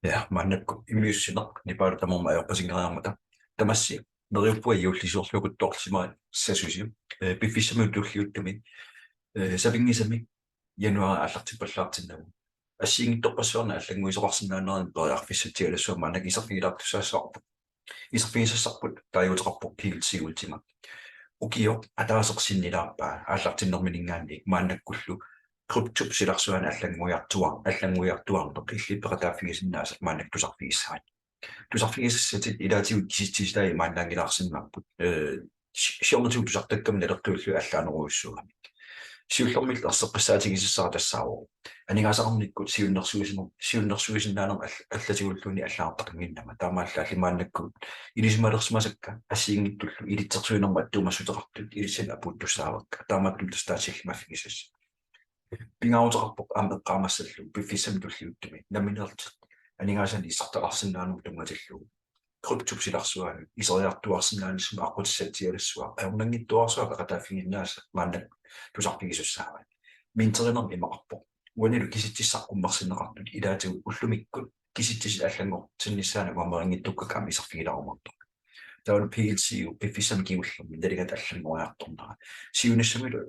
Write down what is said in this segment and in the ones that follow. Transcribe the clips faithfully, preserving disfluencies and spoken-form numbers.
Ja, maannakkut immiussineq nipaalu tamarmi ajorpasinngeriarmata. Tamassi neriuppunga juullisiorlugu toorsimassasusi. Eh, piffissami tulliuttumi, eh, sapinngisamik januaari aallartippallaartinnagu, assigiinngitsorpassuarnik allannguisoqarsinnaaneranut periarfissatsialassuaq maannakkut iserfigilaartussaassavarput. Iserfigisassarput taaguuteqarpoq P L C Ultima. Ukioq ataaseq sinnilaarpaa aallartinnerminiinngaanniit maannakkullu kryptop silarsuani allannguiartuar-, allannguiartuarneq illit peqataaffigisinnaasatit maannakkut tusarfigissavat. Tusarfigisassatit ilaatigut kisitsisitai imaannaanngilaarsinnaapput, eh, si-, siornatigut tusartakkami naleqqiullugu allaanerujussuugamik. Siullermillu erseqqissaatigisassara tassaavoq aningaasaqarnikkut siunnersuisiner-, siunnersuisinnaanermut all-, allatigulluunniit allagartaqannginnama. Taamaallaat maannakkut ilisimalersimasakka assigiinngitsullu ilitsersuinermut attuumassuteqartut ilissinnut apuuttussaavakka. Taamaattumik tassa sillimaffigisassat. Pingaaruteqarpoq aamma eqqaamassallugu piffissami tulliuttumi nammineerlutit aningaasanik isertitaqarsinnaanermut tunngatillugu kryptop silarsuani iseriartuaarsinnaanissamut aqqutissatsialassuaq ajornanngitsuararsuaq peqataaffigisinnaasat maannakkut tusarfigisussaavat. Minterinermi imaqarpoq. Uanilu kisitsisit saqqummersinneqartut ilaatigut ullumikkut kisitsisit allanngortinnissaannut uamerinngitsukkakka aamma iserfigilaarumaartoq. Taavalu P L C U piffissami kingullermi nalingata allanngoriartornera. Siunissamilu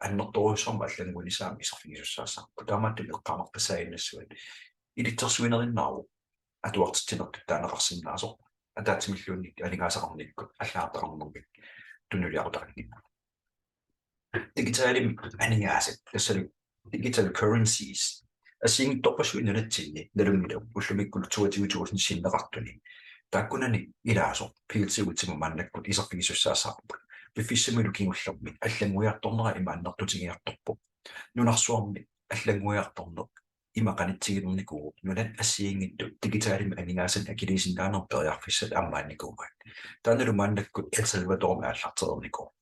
annertoorujussuarmik allannguinissaa aamma iserfigisussaassavarput. Taamaattumik eqqaamarpassaajunnassavatit. Ilitsersuinerinnaavoq atuartitsinertut taaneqarsinnaasoq. Ataatsimilluunniit aningaasaqarnikkut allagartaqarnermik tunuliaqutaqannginnama. Digitalimik aningaasat, tassalu digital currencies, assigiinngitsorpassuit nunatsinni nalunngilagut ullumikkullu toogtyve tusind sinneqartuni. Taakkunani ilaasoq P L C Ultima maannakkut iserfigisussaassavarput. Piffissamilu kingullermi allannguiartornera ima annertutigiartorpoq. Nunarsuarmi allannguiartorneq ima qanitsigilernikuuvoq nunat assigiinngitsut digitalimik aningaasanik akiliisinnaanermut periarfissat ammaannikuuaat. Taannalu maannakkut El Salvadorimi aallartereernikuuvoq.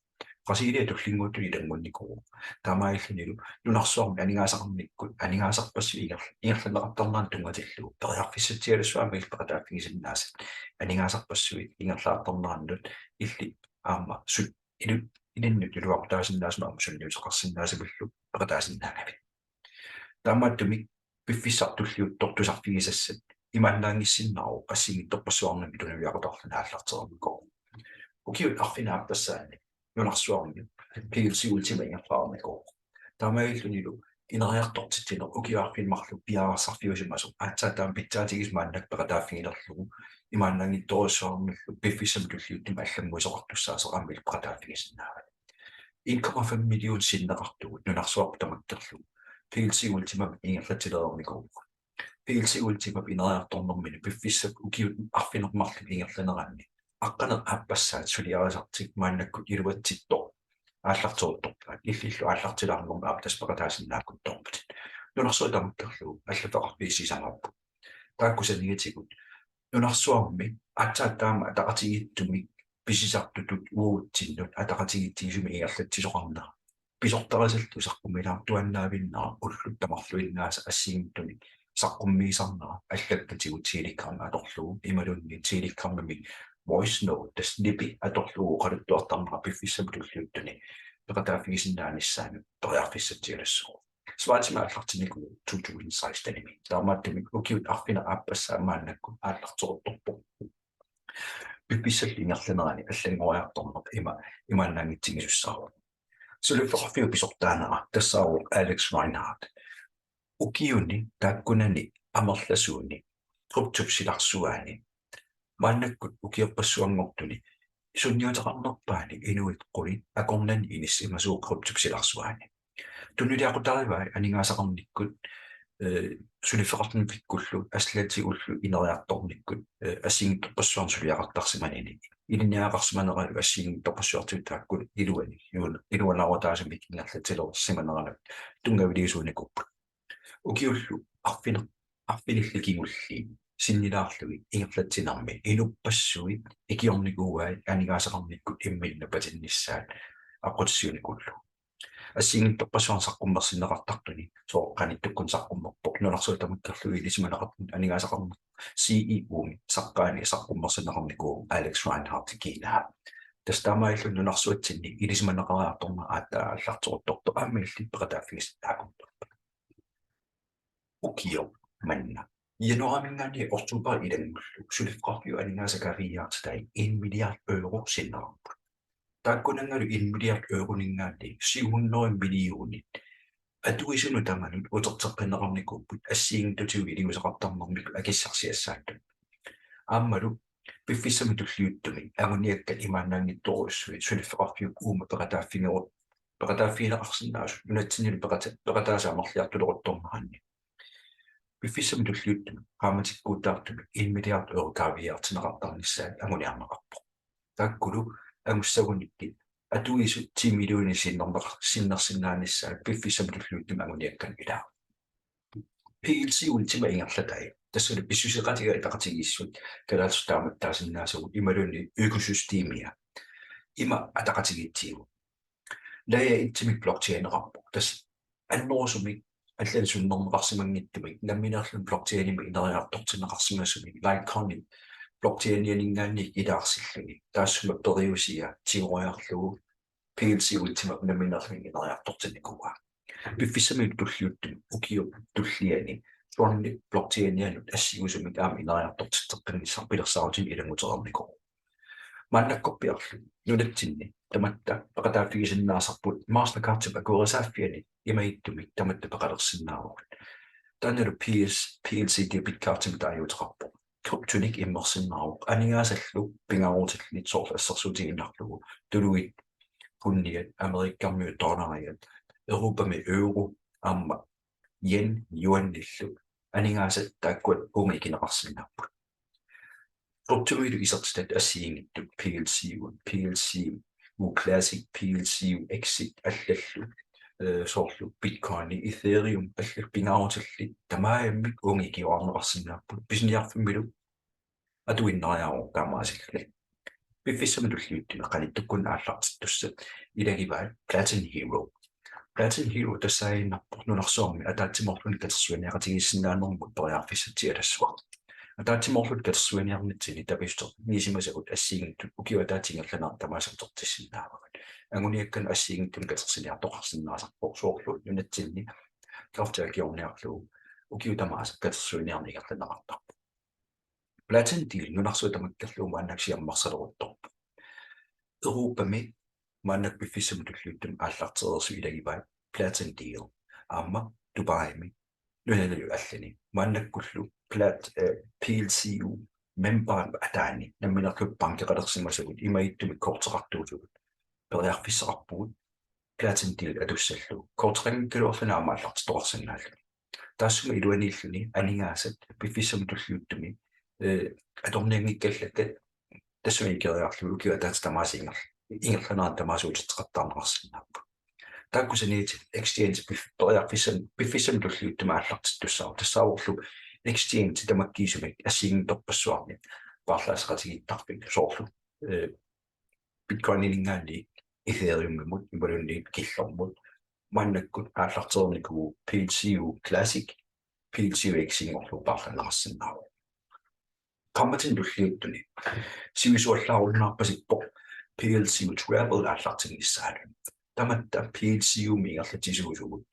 Brasilia tullinnguuttunik ilanngunnikuuvoq. Taamaalillunilu nunarsuarmi aningaasaqarnikkut aningaasarpassuit inger-, ingerlanneqartarneranut tunngatillugu periarfissatsialassuaq aamma illit peqataaffigisinnaasat aningaasarpassuit ingerlaartarnerannut illit aamma sut ilu-, ilinnut iluaqutaasinnaasumik aamma sunniuteqarsinnaasumillu peqataasinnaagavit. Taamaattumik piffissaq tulliuttoq tusarfigisassat imaannaanngissinnaavoq assigiinngitsorpassuarnimmi tunuliaqutaqarluni aallartereernikuuvoq. Ukiut arfineq-aappassaanni nunarsuarmi P L C Ultima ingerlareernikuuvoq. Taamaalillunilu ineriartortitsineq ukiut arfineq-marluk piareersarfiusimasoq aatsaat taama pitsaatigisoq maannakkut peqataaffigilerlugu imaannaanngitsorujussuarnullu piffissami tulliuttumi allannguisoqartussaasoq aamma illit peqataaffigisinnaavat. En komma fem million sinneqartugut nunarsuarput tamakkerlugu P L C Ultimamik ingerlatsilereernikuuvugut. P L C Ultimap ineriartornermini piffissap ukiut arfineq-marluk ingerlaneranni aqqaneq-aappassaat suliarisartik maannakkut iluatsittoq aallarteruttorpaat. Illillu aallartilaarnermi aamma tassa peqataasinnaaleruttorputit. Nunarsuaq tamakkerlugu allaffeqarfiit sisamaapput. Taakku saniatigut nunarsuarmi aatsaat taama ataqatigiissumik pisisartutut uagutsinnut ataqatigiissimasumik ingerlatsisoqarnera pisortarisallu saqqummilaartuaannaavinnera ullut tamarluinnaasa assigiinngitsunik saqqummiisarnera allakkatigut Telegram atorlugu imaluunniit Telegramimi voice note tassa nipi atorlugu oqaluttuartarnera piffissami tulliuttuni peqataaffigisinnaanissaanut periarfissatsialassuuvoq. Schweizimi aallartinnikuuvoq to tusind sekstenimi. Taamaattumik ukiut arfineq-aappassaat maannakkut aallarteruttorpoq. Piffissallu ingerlanerani allanngoriartorneq ima imaannaanngitsigisussaavoq. Suliffeqarfiup pisortaanera tassaavoq Alex Reinhardt. Ukiuni taakkunani amerlasuuni kryptop silarsuani maannakkut ukiorpassuanngortuni sunniuteqarnerpaani inuit qulit akornanni inissimasuupput kryptop silarsuani. Tunuliaqutarivai aningaasaqarnikkut, eh, suliffeqarfimmiikkullu arlaatigut ineriartornikkut, eh, assigiinngitsorpassuarnik suliaqartarsimanini. Ilinniagaqarsimanerallu assigiinngitsorpassuartigut taakku iluani, iluan-, iluanaarutaasumik ingerlatsilersimaneranut tunngaviliisuunikuupput. Ukiullu arfineq-, arfinillit kingulliit sinnilaarlugit ingerlatsinermi inuppassuit ikiornikuuai aningaasaqarnikkut imminnut napatinnissaat aqqutissiuunikuullugu. Assigiinngitsorpassuarnik saqqummersinneqartartuni sooq qanittukkut saqqummerpoq nunarsuaq tamakkerlugu ilisimaneqartuni aningaasaqarneq C E O-mi saqqaani saqqummersinneqarnikuuvoq Alex Reinhardt Kiinaa. Tassa taamaalilluni nunarsuatsinni ilisimaneqariartornera aatsaat aallarteruttortoq aamma illit peqataaffigisinnaaleruttorpoq. Ukioq manna Januaarimiingaanniit oktobarip ilanngullugu suliffeqarfiup aningaasat kaaviiaartitai en milliard euro sinnerarput. Taakkunanngalu en milliard euroniingaanniit syv hundrede millionit atuisunut tamanut uterteqqinneqarnikuupput assigiinngitsutigut iliuuseqartarnermik akissarsiassaattut. Aammalu piffissami tulliuttumi anguniakkat imaannaanngitsorujussuit suliffeqarfiup uuma peqataaffigeru-, peqataaffigineqarsinnaasut nunatsinnilu peqata-, peqataasut amerliartuleruttorneranni. Piffissami tulliuttumi qaammatikkuutaartumik en milliard euro kaaviiaartinneqartarnissaat anguniarneqarpoq. Taakkulu angussagunikkit atuisut ti millionit sinnerneq-, sinnersinnaanissaat piffissami tulliuttumi anguniakkat ilaa. P L C Ultima ingerlatai, tassalu pissuseqatigiit ataqatigiissut kalaallisut taamattaasinnaasugut imaluunniit økosystemia. Ima ataqatigiitsigu. Layer et-imik blockchaineqarpoq. Tassa annerusumik allanut sunnerneqarsimanngitsumik nammineerluni blockchainimik ineriartortinneqarsimasumik Litecoinip blockchainianiingaanniit ilaarsilluni. Taassuma periusia tigoriarlugu P L C Ultimap nammineerluni ineriartortinnikuuaa. Piffissami tulliuttumi ukiup tulliani Tronip blockchainianut assingusumik aamma ineriartortitseqqinnissaq pilersaarutini ilanngutereernikuuvoq. Maannakkorpiarlu nunatsinni tamatta peqataaffigisinnaasarput Mastercardip akuerisaaffiani imaattumik tamatta peqalersinnaavugut. Taannalu P S, P L C debit cardimik taaguuteqarpoq. Kryptonik immersinnaavoq aningaasallu pingaarutillit soorlu assersuutigiinnarlugu tuluit pundiat, Amerikkarmiut dollariat, Europami euro aamma yen yuanillu aningaasat taakkua uunga ikineqarsinnaapput. Kryptomilu isertitat assigiinngitsut P L C U, P L C U Classic, P L C U X-it allallu, eh, soorlu Bitcoin, Ethereum allallu pingaarutillit tamarmik uunga ikiuaarneqarsinnaapput pisiniarfimmilu atuinnariaruk taamaasilluni. Piffissami tulliuttumi qanittukkut aallartittussat ilagivaat Platin Hero. Platin Hero tassaaginnarpoq nunarsuarmi ataatsimoorluni katersuiniaqatigiissinnaanermut periarfissatsialassuaq. Ataatsimoorluta katersuiniarnitsinni tapiissutissarsiornermut assigiinngitsut ukiup ataatsip ingerlanerani tamaasa utertissinnaavagut. Anguniakkat assigiinngitsunik katersiniartoqarsinnaasarpoq soorlu nunatsinni kræfti akiorniarlugu ukiut tamaasa katersuiniarneq ingerlanneqartarpoq. Platin Deal nunarsuaq tamakkerlugu maannakkut siammarsaleruttorpoq. Europami maannakkut piffissami tulliuttumi aallartereersut ilagivaat Platin Deal aamma Dubaimi nunanut allani. Maannakkullu Plat-, eh, P L C U memberit ataani nammineerluta bankeqalersimasugut imaattumik korteqartuusugut periarfissaqarpugut Platin Deal atussallugu. Korteqanngikkaluarluni aamma aallartittoqarsinnaalluni. Taassuma iluaniilluni aningaasat piffissami tulliuttumi, eh, atornianngikkalakkat tassunga ikeriarlugit ukiup ataatsip tamaasa inger-, ingerlanerani tamaasa uterteqattaarneqarsinnaapput. Taakku saniatigut exchange pif-, periarfissan-, piffissami tulliuttumi aallartittussaavoq. Tassaavorlu exchange tamakkiisumik assigiinngitsorpassuarnik paarlaasseqatigiittarfik soorlu, eh, Bitcoininiingaanniit Ethereumimut imaluunniit killormut. Maannakkut aallartereernikuuvoq P L C U Classic, P L C U X-inngorlugu paarlanneqarsinnaavoq. Qaammatini tulliuttuni sivisuallaarunnaarpasippoq P L C U Travel aallartinnissaanut. Tamatta P L C U-mi ingerlatsisuusugut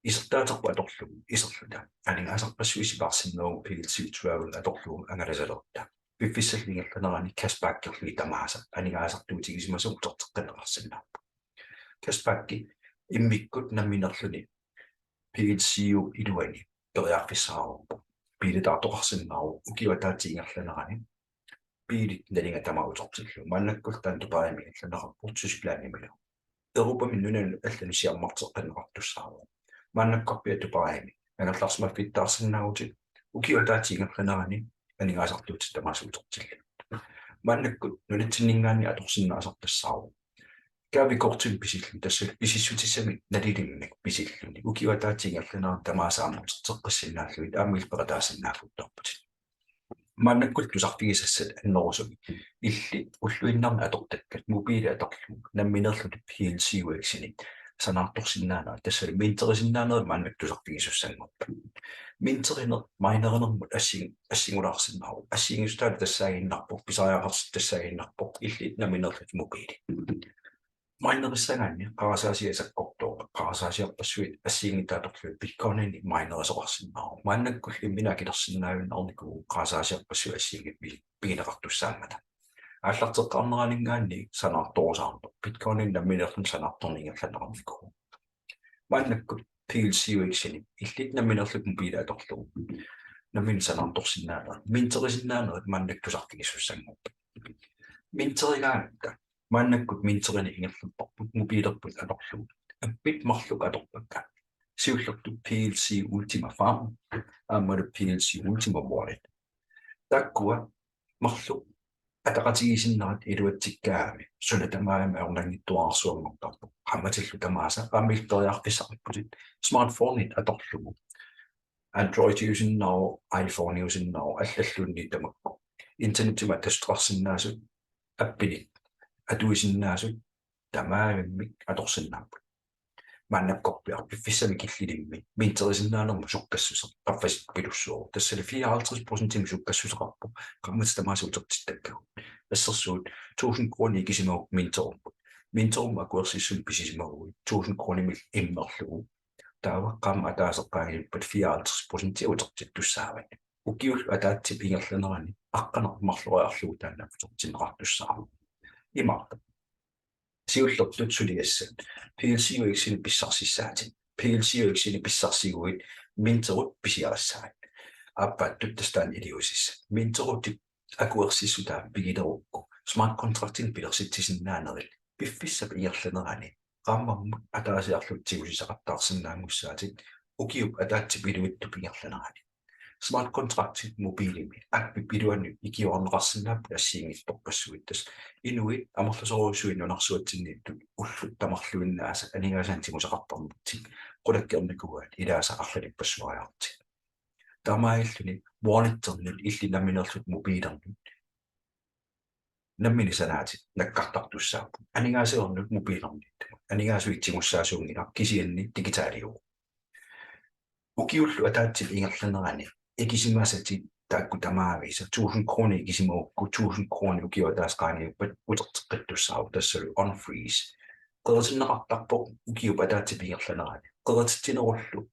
isertaaterput atorlugu iserluta aningaasarpassuit sipaarsinnaavugut P L C U Travel atorlugu angalasalerutta. Piffissallu ingerlanerani cashbackerlugit tamaasa aningaasartuutigisimasut uterteqqinneqarsinnaapput. Cashbacki immikkut nammineerluni P L C U iluani periarfissaqarpoq. Biilitaartoqarsinnaavoq ukiup ataatsip ingerlanerani. Biilit nalinga tamaat utertillugu. Maannakkullu taanna Dubaimi ingerlanneqarpoq Tysklandimilu. Europami nunanut allanut siammarteqqinneqartussaavoq. Maannakkorpiaq Dubaimi angerlarsimaffittaarsinnaavutit ukiup ataatsip ingerlanerani aningaasartuutit tamaasa utertillugit. Maannakkut nunatsinniingaanniit atorsinnaasartussaavoq. Gavekortimik pisilluni, tassa pisissutissamik nalilinnik pisilluni ukiup ataatsip ingerlanerani tamaasa aamma uterteqqissinnaallugit aamma illit peqataasinnaaguttorputit. Maannakkullu tusarfigisassat annerusumik illit ulluinnarni atortakkat mobiili atorlugu nammineerlutit P L C U X-inik sanaartorsinnaanerit, tassalu minterisinnaanerit maannakkut tusarfigisussanngorput. Minterineq minerinermut assing-, assingulaarsinnaavoq. Assigiinngissutaat tassaaginnarpoq, pisariaqartitaaginnarpoq, illit nammineerlutit mobiili. Minerissagaanni qarasaasiat sakkortooq qarasaasiarpassuit assigiinngitsut atorlugit Bitcoininik minerisoqarsinnaavoq. Maannakkullu imminut akilersinnaajunnaarnikuuvoq qarasaasiarpassuit assigiinngitsut pi-, pigineqartussaammata. Aallarteqqaarneraninngaanniit sanaartorusaarneq Bitcoininik nammineerluni sanaartorneq ingerlanneqarnikuuvoq. Maannakkut P L C U X-inik illit nammineerlutit mobiili atorlugu nammineq sanaartorsinnaanerit, minterisinnaanerit maannakkut tusarfigisussanngorpat. Minterigaangatta maannakkut minterineq ingerlapparput mobiilerput atorlugu. Appit marluk atorpakka. Siullertut P L C Ultima Farm aammalu P L C Ultima Wallet. Taakkua marluk ataqatigiissinnerit iluatsikkaangami suna tamarmi ajornanngitsuararsuanngortarpoq. Qaammatillu tamaasa aamma illit periarfissaqarputit smartphonit atorlugu. Androidiusinnaavoq, iPhoneusinnaavoq, allalluunniit tamakku. Internettimik attaveqarsinnaasut, appinik atuisinnaasut, tamarmik atorsinnaapput. Maannakkorpiaq piffissami killilimmi minterisinnaanermut sukkassuseq qaffasippilussuuvoq. Tassali fireoghalvtreds procentimik sukkassuseqarpoq qaammatit tamaasa utertittakkagut. Assersuut tusind kroner ikisimagukku minterummut. Minterummut akuersissummik pisisimaguit tusind kronerimik immerlugu. Taava qaammat ataaseq qaangiuppat fireoghalvtreds procentia utertittussaavat. Ukiullu ataatsip ingerlanerani aqqaneq-marloriarlugu taanna utertinneqartussaavoq. Imaappoq. Siullertut suliassat P L C U X-inik pissarsissaatit. P L C U X-inik pissarsiguit minterut pisiarissavat. Aappaattut tassa taanna iliuusissat. Minterutit akuersissutaa pigilerukku smart contractinik pilersitsisinnaanerit piffissap ingerlanerani qaammammut ataasiarlutit tigusisaqattaarsinnaanngussaatit ukiup ataatsip iluitsup ingerlanerani. Smart contractit mobiilimi appip iluani ikiorneqarsinnaapput assigiinngitsorpassuit, tassa inuit amerlasoorujussuit nunarsuatsinniittut ullut tamarluinnaasa aningaasanik tigusaqartarnertik qulakkeernikuuaat ilaasa arlalippassuariarlutik. Taamaalilluni walleternut illit nammineerlutit mobiilernut nammineq sanaatit nakkartartussaapput. Aningaasivinnut mobiilerniittumut. Aningaasivik tigussaasuunngilaq kisianni digitaaliuvoq. Ukiullu ataatsip ingerlanerani ikisimasatit taakku tamaavisa tusind kroner ikisimagukku tusind kroner ukiup ataaseq qaangiuppat uterteqqittussaavoq, tassalu unfreeze. Qeritinneqartarpoq ukiup ataatsip ingerlanerani. Qerititsinerullu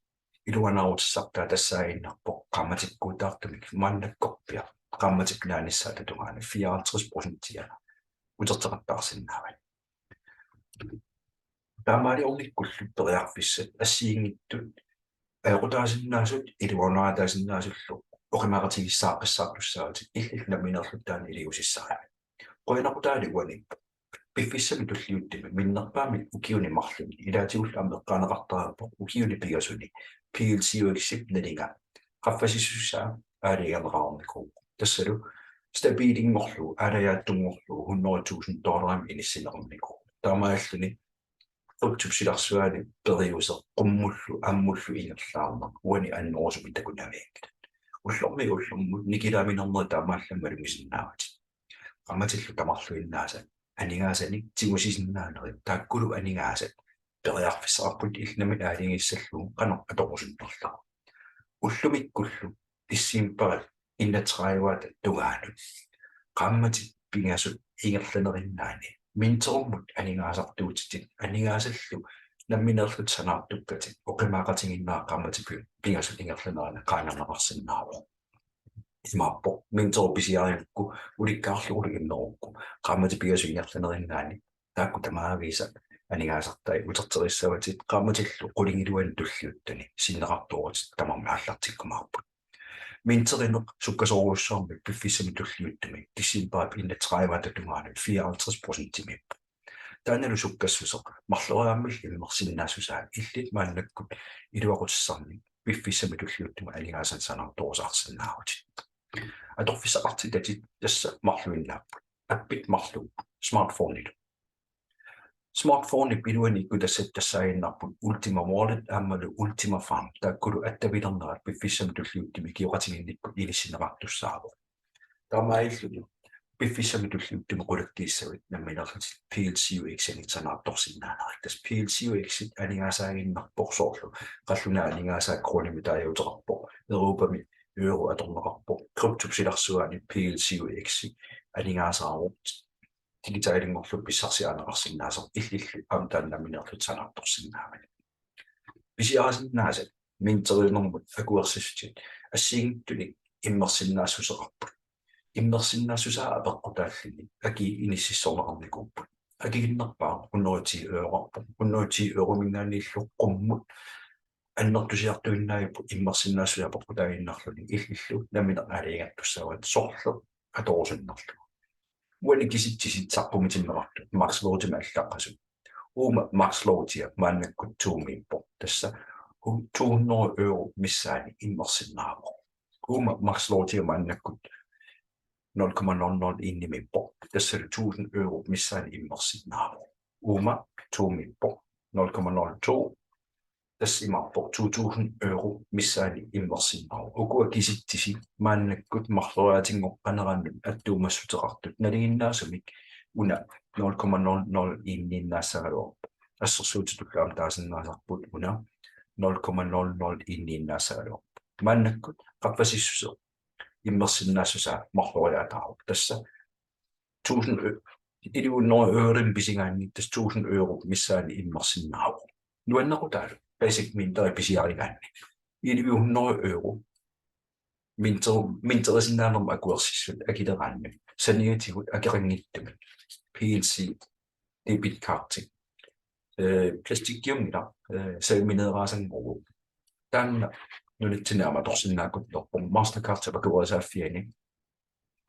iluanaarutissartaa tassaaginnarpoq qaammatikkuutaartumik maannakkorpiaq qaammatip naanissaata tungaanut fireoghalvtreds procentia uterteqattaarsinnaavat. Taamaaliornikkullu periarfissat assigiinngitsut ajoqutaasinnaasut iluanaataasinnaasut oqimaaqatigiissaaqqissaartussaavatit, illit nammineerlutit taanna iliuusissavat. Qujanaqutaali uani piffissami tulliuttumi minnerpaamik ukiuni marlunni ilaatigullu aamma eqqaaneqartariaqarpoq ukiuni pingasuni P L C U X-ip nalinga qaffasissusaa aalajangerneqarnikuuvoq. Tassalu stabilinngorlugu, aalajaatsumorlugu hundrede tusind dollarimik inissinneqarnikuuvoq. Taamaalilluni kryptop silarsuani periuseq qummullu ammullu ingerlaarneq uani annerusumik takunavianngilat. Ullormiit ullormut nikilaaminernerit taamaallaat malugisinnaavatit. Qaammatillu tamarluinnaasa aningaasanik tigusisinnaanerit, taakkulu aningaasat periarfissaqarput illit nammineq aalajangissallugu qanoq atorusunnerlugu. Ullumikkullu decembarip enogtredive tungaanut qaammatit pingasut ingerlanerinnaanni minterummut aningaasartuutitit, aningaasallu nammineerlutit sanaartukkatit, oqimaaqatigiinnerat qaammatit pi-, pingasut ingerlaneranni qaangerneqarsinnaavoq. Imaappoq minteru pisiarigukku ulikkaarlugulu immerukku qaammatit pingasut ingerlanerinnaanni taakku tamaavisa aningaasartai uterterissavatit, qaammatillu qulingiluani tulliuttuni sinneqartoorutit tamarmik aallartikkumaarput. Minterineq sukkasoorujussuarmik piffissami tulliuttumi decembarip enogtredive tungaanut fireoghalvtreds procentimiippoq. Taannalu sukkassuseq marloriaammik immersinnaassusaa illit maannakkut iluaqutissarnik piffissami tulliuttumi aningaasanik sanaartorusaarsinnaavutit. Atorfissaqartitatit tassa marluinnaapput. Appit marluupput smartphonelu. Smartphonep iluani ikkutassat tassaaginnarput Ultima Wallet aammalu Ultima Farm. Taakkulu attavilernerat piffissami tulliuttumi ikioqatigiinnikkut inissinneqartussaavoq. Taamaalilluni piffissami tulliuttumi qulakkiissavit nammineerlutit P L C U X-inik sanaartorsinnaanerit. Tassa P L C U X-it aningaasaaginnarpoq soorlu qallunaat aningaasaat kroonimik taaguuteqarpoq, Europami euro atorneqarpoq, kryptop silarsuani P L C U X-i aningaasaavoq digitalinngorlugu pissarsiarineqarsinnaasoq, illillu aamma taanna nammineerlutit sanaartorsinnaavat. pisiarisinnaasat minterinermut akuersissutit assigiinngitsunik immersinnaassuseqarput. Immersinnaassusaa apeqqutaalluni akii inississorneqarnikuupput. Akikinnerpaaq hundrede ti euroqarpoq. Hundrede ti eurominngaanniillu qummut annertusiartuinnaajupput immersinnaassusaa apeqqutaaginnarluni illillu nammineq aalajangertussaavat sorleq atorusunnerlugu. Uani kisitsisit saqqummiunneqartut Max Loadimik allaqqasut. Uuma Max Loadia maannakkut to-miippoq. Tassa to hundrede euro missaani immersinnaavoq. Uuma Max Loadia maannakkut nul komma nul nul en-imiippoq. Tassa tusind euro missaani immersinnaavoq. Uuma to-miippoq. Nul komma nul to. Tassa imaappoq to tusind euro missaani immersinnaavoq. Ukua kisitsisit maannakkut marloriaatinngornerannut attuumassuteqartut nalinginnaasumik una nul komma nul nul en-iinnaassagaluarpoq. Assersuutitullu aamma taasinnaasarput una nul komma nul nul en-iinnaassagaluarpoq. Maannakkut qaffasissuseq immersinnaassusaa marloriaataavoq. Tassa tusind eu-, elleve hundrede euronik pisigaanni tassa tusind euro missaani immersinnaavoq. Nuannequtaalu basic minteri pisiarigaanni elleve hundrede euro minter-, minterisinnaanermut akuersissut akileraanni saniatigut akeqanngitsumik PLC debitkorti, eh, plastikkiunngilaq, eh, savimineeraasanngorlugu. Taanna nunatsinni aamma atorsinnaaqquttorpoq Mastercardip akuerisaaffiani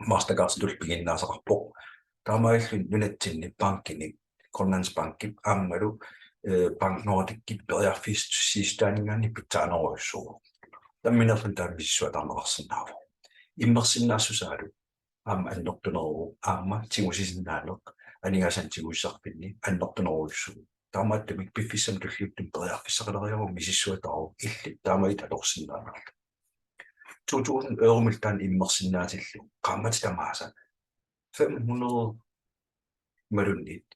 Mastercarditullu piginnaasaqarpoq. Taamaalilluni nunatsinni bankini, Grønlandsbankip aammalu, eh, Bank Nordicip periarfissiissutaaninngaanniit pitsaanerujussuuvoq. Nammineerluni taama misissuataarneqarsinnaavoq. Immersinnaassusaalu aamma annertuneruvoq, aamma tigusisinnaaneq aningaasanik tigusisarfinni annertunerujussuuvoq. Taamaattumik piffissami tulliuttumi periarfissaqaleriaruk misissuataaruk illit taamaattut atorsinnaanerlugu. To tusind euromillu taanna immersinnaatillugu qaammatit tamaasa fem hundrede imaluunniit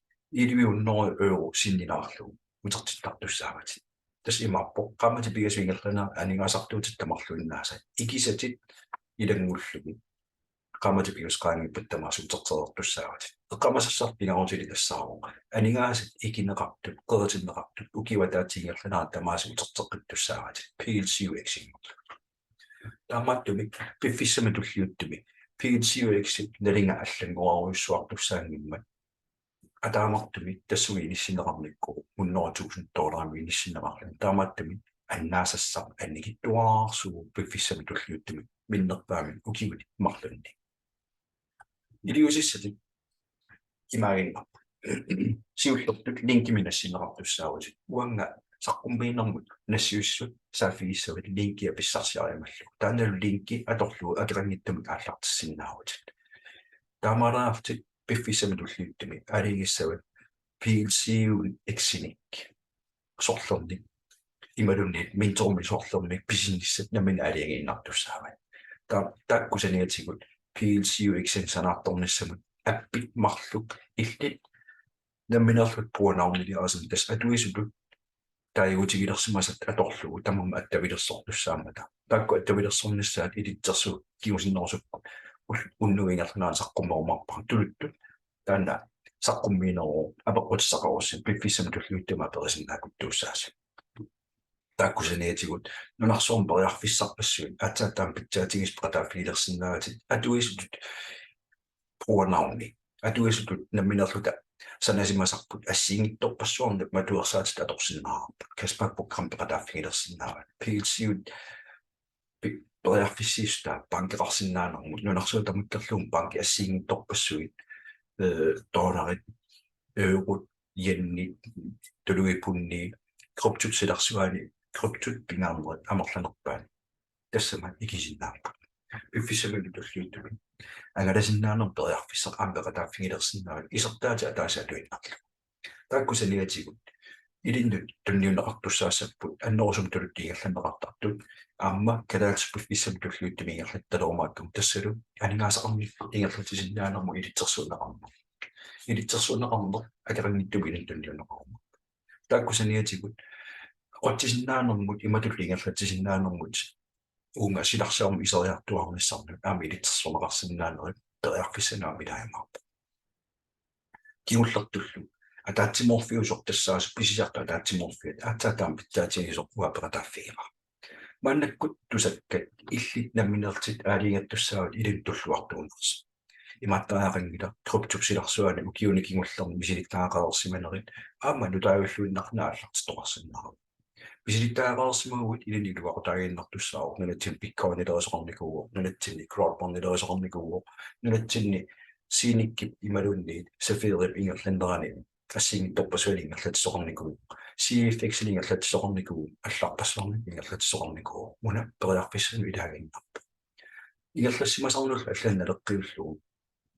elleve hundrede euro sinnilaarlugu utertittartussaavatit. Tassa imaappoq qaammatit pingasut ingerlaneranni aningaasartuutit tamarluinnaasa ikisatit ilanngullugit qaammatit pingasut qaangiuppata tamaasa utertereertussaavatit. Eqqaamasassarput pingaarutilik tassaavoq aningaasat ikineqartut, qeritinneqartut, ukiup ataatsip ingerlanerani tamaasa uterteqqittussaavatit PLCUX-inngorlugu. Taamaattumik piffissami tulliuttumi PLCUX-ip nalinga allanngorarujussuartussaanngimmat ataavartumik tassunga inissinneqarnikkut hundrede tusind dollarimik inissinneqarluni. Taamaattumik annaasassaq annikitsuararsuuvoq piffissami tulliuttumi minnerpaamik ukiuni marlunni. Iliuusissatit imaaginnarput. Siullertut linkimik nassinneqartussaavutit. Uanga saqqummiinermut nassiussat saaffigissavat linkia pissarsiariumallugu. Taannalu linki atorlugu akeqanngitsumik aallartissinnaavutit. Taamaalillutit piffissami tulliuttumi aalajangissavat PLCUX-inik sorlernik imaluunniit minterimik sorlernik pisinissat nammineq aalajangiinnartussaavat. Ta-, taakku saniatigut PLCUX-inik sanaartornissamut appit marluk illit nammineerlutit brugernavniliarisat tassa atuisutut taaguutigilersimasat atorlugu tamarmik attavilersortussaammata. Taakku attavilersornissaat ilitsersuut kingusinnerusukkut ul-, unnugu ingerlanerani saqqummerumaarpara tuluttut. Taanna saqqummiineruvoq apeqqutissaqarussi piffissami tulliuttumi aperisinnaakkuttuussaasi. Taakku saniatigut nunarsuarmi periarfissarpassuit aatsaat taama pitsaatigisoq peqataaffigilersinnaavatit atuisutut brugernavni. Atuisutut nammineerluta sanasimasarput assigiinngitsorpassuarnik matuersaatit atorsinnaavarput. Cashback program peqataaffigilersinnaavat. PLCU-t pi-, periarfissiissutaa bankeqarsinnaanermut nunarsuaq tamakkerlugu banki assigiinngitsorpassuit, eh, dollarit, eurot, yenit, tuluit pundit, kryptot silarsuaani, kryptot pingaarnerit amerlanerpaat. Tassami ikisinnaapput. Piffissamilu tulliuttumi angalasinnaanermut periarfissaq aamma peqataaffigilersinnaavat isertaatit ataaseq atuinnarlugu. Taakku saniatigut ilinnut tunniunneqartussaassapput annerusumik tuluttut ingerlanneqartartut aamma kalaallisut piffissami tulliuttumi ingerlattalerumaartumik tassalu aningaasaqarnikkut ingerlatsisinnaanermut ilitsersuunneqarneq. Ilitsersuunneqarneq akeqanngitsumik ilinnut tunniunneqarumaarpoq. Taakku saniatigut aqutsisinnaanermut imatullu ingerlatsisinnaanermut uunga silarsuarmut iseriartuaarnissannut aamma ilitsersorneqarsinnaanerit periarfissanik aamma ilaajumaarpoq. Kingullertullu ataatsimoorfiusoq tassaasoq pisisartut ataatsimoorfiat aatsaat taama pitsaatigisoq uanga peqataaffigaara. Maannakkut tusakkat illit nammineerlutit aalajangertussaavat ilinnut tulluartuunersoq. Imaattariaqanngilaq kryptop silarsuani ukiuni kingullerni misilittagaqareersimanerit aamma nutaajulluinnarlugu aallartittoqarsinnaavoq. Misilittagaqareersimaguit ilinnut iluaqutaaginnartussaavoq, nunatsinni Bitcoinilerisoqarnikuuvoq, nunatsinni crowdfundilerisoqarnikuuvoq, nunatsinni Zeniqip imaluunniit Safirip ingerlannerani assigiinngitsorpassuarnik ingerlatsisoqarnikuuvoq, C F X-inik ingerlatsisoqarnikuuvoq, allarpassuarnik ingerlatsisoqarnikuuvoq. Una periarfissanut ilaaginnarpoq. Ingerlassimasarnerlu allanut naleqqiullugu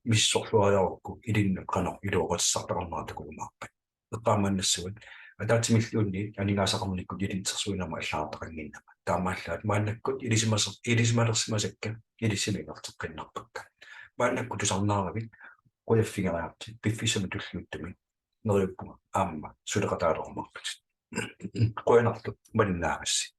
misissorluariarukku ilinnut qanoq iluaqutissartaqarnera takujumaarpat. Eqqaamannassavat ataatsimilluunniit aningaasaqarnikkut ilitsersuinermut allagartaqannginnama. Taamaallaat maannakkut ilisimaser-, ilisimalersimasakka ilissinut ingerlateqqiinnarpakka. Maannakkut tusarnaaravit qujaffigeriarlutit piffissami tulliuttumi neriuppunga aamma suleqataarumaarlutit. Qujanarlu malinnaagassi.